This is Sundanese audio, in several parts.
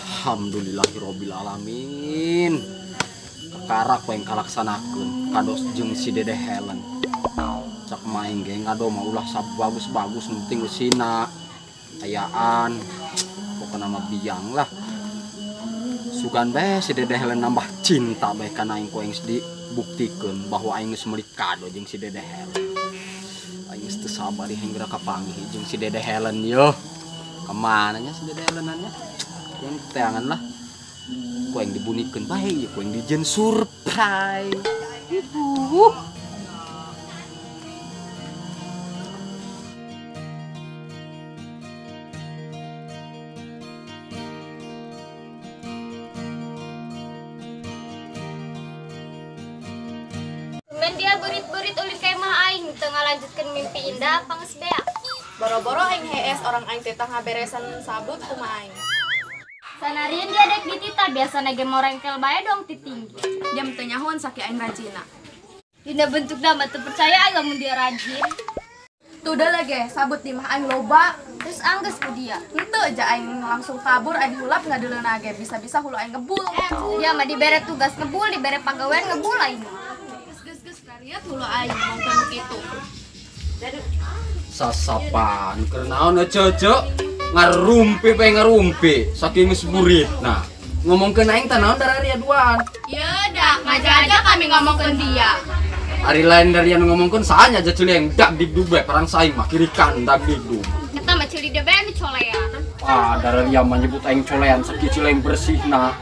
Alhamdulillahirabbil alamin. Kakarak we kalaksanakeun kados jeung si Dede Helen. Cak main ge ngado mah ulah bagus-bagus penting eusina. Ayaan pokona mah biang lah. Sugan bae si Dede Helen nambah cinta bae kana aing ku aing dibuktikeun bahwa aing geus meuli kado jeung si Dede Helen. Aing geus teu sabar hayang geura kapanggih jeung si Dede Helen yeuh. Kamana nya si Dede Helenannya? Yang teangan lah. Ku aing dibunikeun bae ieu ku aing dijieun surprise. Men dia burit-burit ulin ka imah aing teu ngalanjutkeun mimpi indah apa geus beak. Boro-boro aing hees orang aing teh tah ngaberesan sabut kumaha aing. Sanarieun dia dek ditita biasana ge morengkel bae dong ti tinggi. Jam teu nyahoan saki aing rajina. Dina bentukna mah teu percaya aing lamun dia rajin. Tuh dah lagi sabut di mah aing loba. Terus anggeus ku dia. Henteu aja aing langsung kabur aing hulap ngadeuleuna ge bisa-bisa hulu aing ngebul. Dia mah dibere tugas ngebul, dibere pagawean ngebul aing. Geus kariat hulu aing ngomong kitu. Sasapan keur naon cece ngarumpi bae ngarumpi saking geus burit. Nah, ngomongkeun aing teh naon dararia duaan. Ye dah, ngaja-aja kami ngomongkeun dia. Ari lain dari anu ngomongkeun saanya aja ceuli yang dak digdug bae perang saing mah kiri kan dak digdug. Eta mah ceuli dia bae anu colean. Ah, dararia mah nyebut aing colean sakieu ceuli aing bersihna.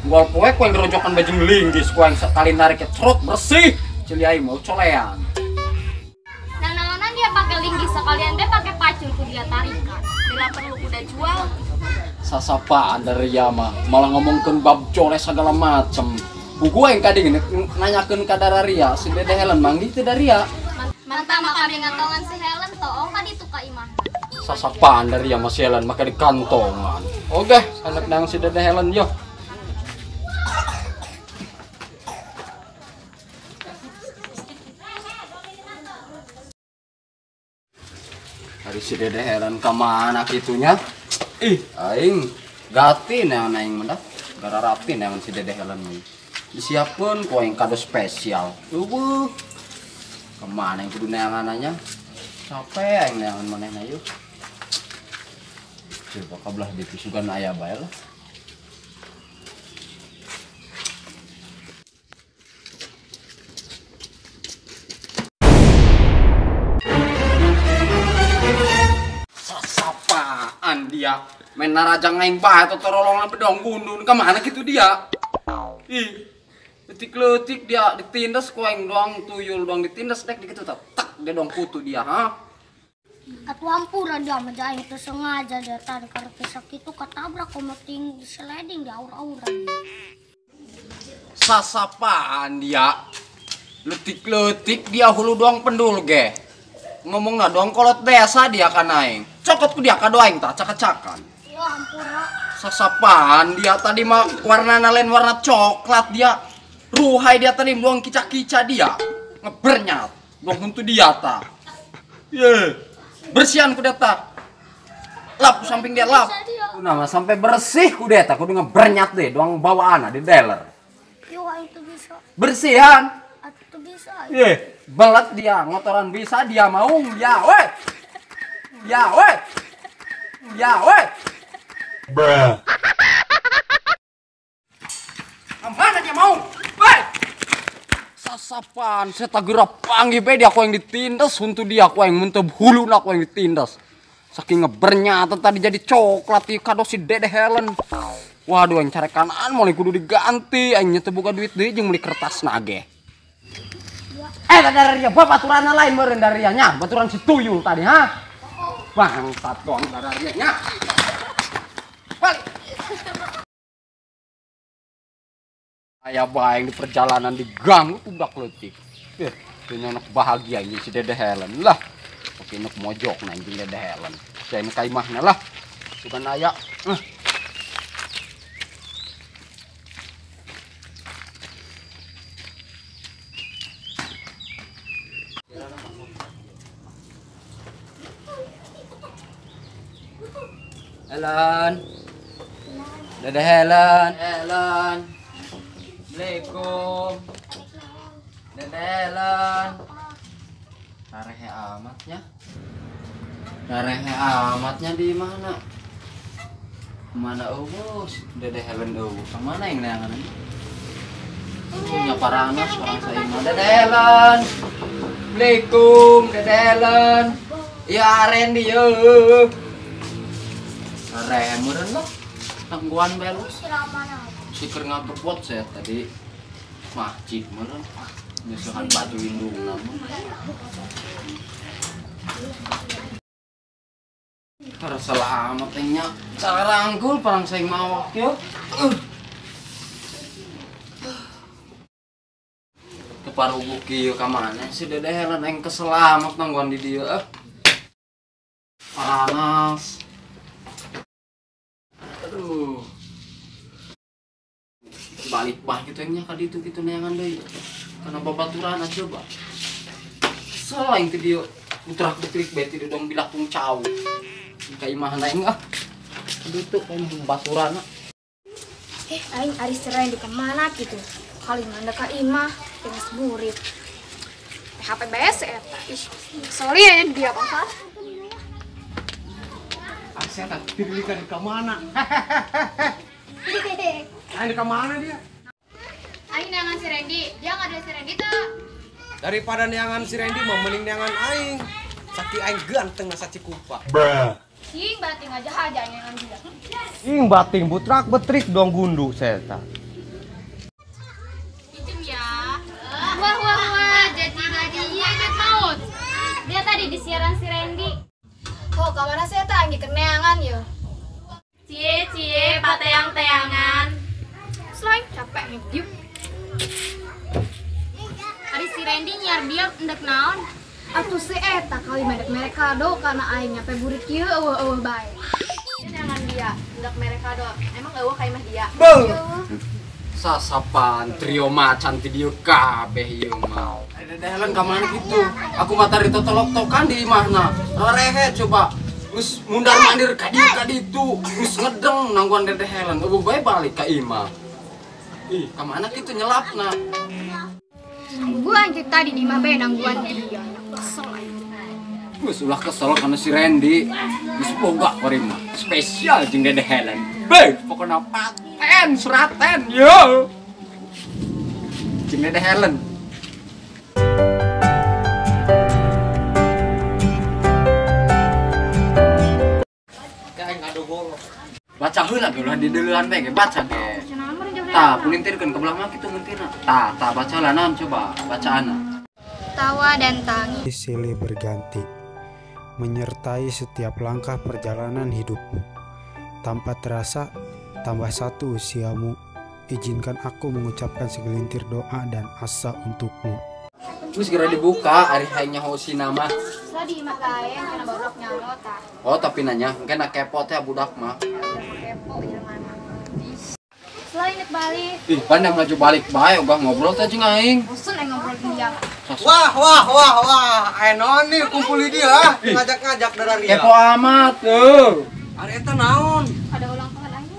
Gol poe ku aing rojokan baju linggis ku aing sekali narik cerot bersih. Ceuli aing mau colean. Nah, naonan dia pakai linggis sekalian bae pakai pacul ku dia tarikan. Bila perlu kuda jual. Sasapaan dari mah malah ngomongkeun bab cole segala macem. Buku aing kadi nanyakeun ka dararia si Dede Helen manggih teu daria. Mantap mah kami ngatongan si Helen toong ka ditu ka imah. Sasapaan dari mah si Helen make di kantongan. Oke, anak nang si Dede Helen yo. Hari si Dede Helen kemana kitunya? Ih, aing gati neangan aing mah dah. Gararapi neangan si Dede Helen mah. Disiapkeun ku aing kado spesial. Eueuh. Kemana yang kudu neangananya? Capek aing neangan manehna yeuh. Coba kabelah ditu sugan aya bae lah. Sasapaan dia main narajang aing bae totorolongan bedong gundun kemana gitu dia. Ih, letik-letik dia ditindas ku aing doang tuyul doang ditindas dek dikitu tak tak dia doang kutu dia ha. Atuh ampura dia mah aing teu sengaja dia tarik karena sakitu katabrak komo ting sliding di aur-auran. Sasapaan dia letik-letik dia hulu doang pendul ge. Ngomongna doang kolot desa dia kan aing. Cokot ku dia kado aing tah cakacakan. Ya ampura. Sasapaan dia tadi mah warnana lain warna coklat dia. Ruhai dia tadi doang kica-kica dia. Ngebernyat doang huntu dia tah. Ye. Bersihan ku dia tah. Lap samping dia lap. Nah, sampai bersih ku dia tah kudu ngebernyat deh doang bawaan di dealer. Yo aing teu bisa. Bersihan. Atuh bisa. Ye, belet dia, ngotoran bisa dia maung ya, weh. Ya, weh. Ya, weh. Bruh. Mana dia mau? Weh. Sasapan, saya tak gerak panggil bae dia aku yang ditindas, huntu dia aku yang muntah hulu aku yang ditindas. Saking ngebernyata tadi jadi coklat ieu kado si Dede Helen. Waduh, yang cari kanan mulai kudu diganti, aing teu boga duit deui jeung meuli kertas nage. Eh, dari dia baturan lain meureun dari nya, baturan si tuyul tadi ha. Bangsat doang dari nya. Balik. Aya bae di perjalanan diganggu budak leutik. Eh, teu nyonok bahagia ini si Dede Helen lah. Oke nok mojok na jeung Dede Helen. Saya ka imahna lah. Sugan aya. Helen. Dede Helen. Helen. Assalamualaikum. Dede Helen. Tarehe amatnya. Tarehe amatnya di mana? Mana eueuh Dede Helen eueuh. Ka mana yang neangan? Punya paranas orang saya mah. Dede Helen. Assalamualaikum Dede Helen. Ya Randy yo. Tarehe meureun lah. Tangguan bae lu. Si keur ngagepot saya tadi masjid meureun. Nyusuhan baju indungna mah. Karasa amat nya. Cara rangkul parang saing mawak yo. Keparugu kieu ka mana si Dede Helen aing kesel amat nangguan di dieu ah. Panas. Aduh. Balik bah gitu nya ka ditu kitu neangan deui. Kana babaturan coba. Kesel aing teh dieu. Putrak putrik bae ti dong bilakung cau. Ka imah aing ah. Ditu ka baturan. Aing ari serain di kemana gitu. Kali manda ka imah geus burit. HP BS eta. Ih, sorry ya dia apa? Asya tak dirikan ke mana? Aing ke mana dia? Aing neangan si Randy. Dia nggak ada si Randy tuh. Daripada neangan si Randy mah mending neangan aing. Saki aing ganteng nasa Cikupa. Bruh. Ing bating aja aja neangan dia. Ing bating butrak betrik dong gundu seta. Item ya. Wah wah wah, jadi tadi iya ikut maut. Dia tadi di siaran si Randy. Oh, kamana saya tak anggi keneangan yo. Cie cie pateang-teangan. Selain capek nih, yuk. Ari si Randy nyiar dia endek naon? Atuh si eta kali merek merek kado karena aing nyampe burik kieu eueuh-eueuh bae. Neangan dia, endek merek kado. Emang eueuh ka imah dia. Beuh. Sasapan trio macan ti dieu kabeh ieu mah. Dede Helen ka mana kitu? Aku mah tadi totolok-tokan di imahna. Rerehe coba. Geus mundar-mandir ka dieu ka ditu. Geus ngedeng nangguan Dede Helen. Eueuh bae balik ka imah. Ih, ka mana kitu nyelapna? Gua anjir tadi di imah bae nangguan dia. Kesel aing. Geus ulah kesel kana si Randy. Geus boga kuari mah. Spesial jeung Dede Helen. Beuh, pokona paten suraten yo. Jeung Dede Helen. Baca heula ge ulah dideuleuan bae ge baca ge. Tah, pulintirkeun ke belah mah kitu nguntirna. Tah, tah baca lah naon coba bacaanna. Tawa dan tangis silih berganti, menyertai setiap langkah perjalanan hidupmu. Tanpa terasa, tambah satu usiamu. Izinkan aku mengucapkan segelintir doa dan asa untukmu. Terus segera dibuka, ari hayang nyaho sina mah. Tadi mah gae kana barudak nyaho tah. Oh, tapi nanya, engke na kepo teh budak mah. Kepo jeung mana. Selain nek balik. Ih, pandang laju balik bae ogah ngobrol teh jeung aing. Bosen aing ngobrol jeung dia. Wah, wah, wah, wah. Aya naon nih kumpul di dieu ah, ngajak-ngajak dari dia. Kepo amat tuh. Ari eta naon? Ada ulang tahun aing.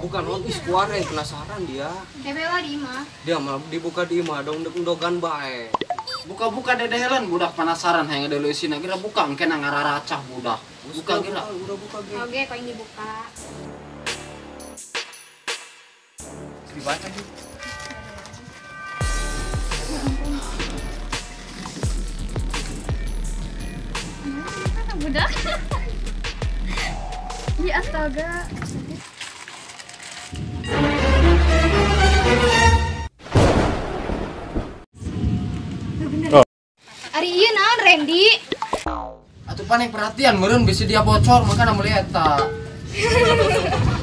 Bukan naon ih kuar aing penasaran dia. Debe lah di imah. Dia mah dibuka di imah dong deg-degan bae. Buka-buka Dede Helen budak penasaran hayang ngedeuleu isina geura buka engke na ngararacah budak. Buka geura. Udah buka ge. Oke, kau yang dibuka. Dibaca gitu. Mana budak? Iya astaga. Bener. Ari ieu naon Randy? Atuh panik perhatian meureun bisi dia bocor makana meuli eta.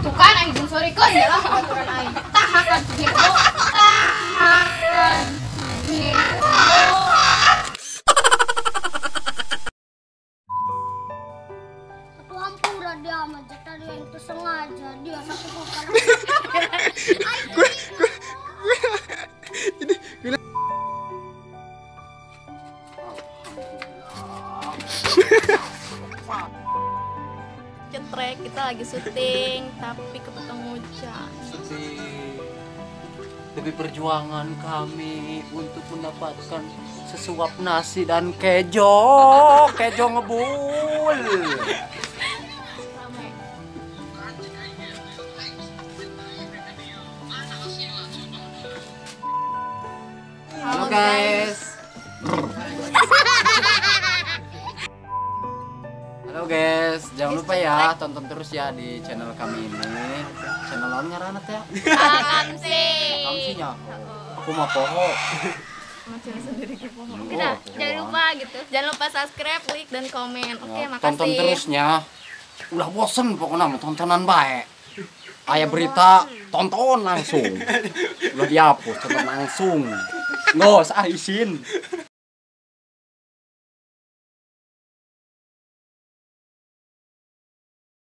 Tuh kan aing jeung sorry keun ya lah aturan aing. Tahakan gitu. Tahakan. Gitu. Atuh hampura dia mah tadi aing teu sengaja dia sakitu kana. Trek. Kita lagi syuting, tapi kepotong hujan. Sedih. Demi perjuangan kami untuk mendapatkan sesuap nasi dan kejo, kejo ngebul. Rame. Halo guys. Halo guys, jangan lupa ya tonton terus ya di channel kami ini. Channel lawan ngaranna teh? Akamsi. Akamsi nya. Aku mah poho. Macam sendiri ke poho. Oh, Udah, jangan lupa gitu. Jangan lupa subscribe, like, dan komen. Oke, Ya, makasih. Tonton terusnya. Ulah bosen pokoknya mah tontonan bae. Aya berita tonton langsung. Ulah dihapus, tonton langsung. Ngos, ah isin.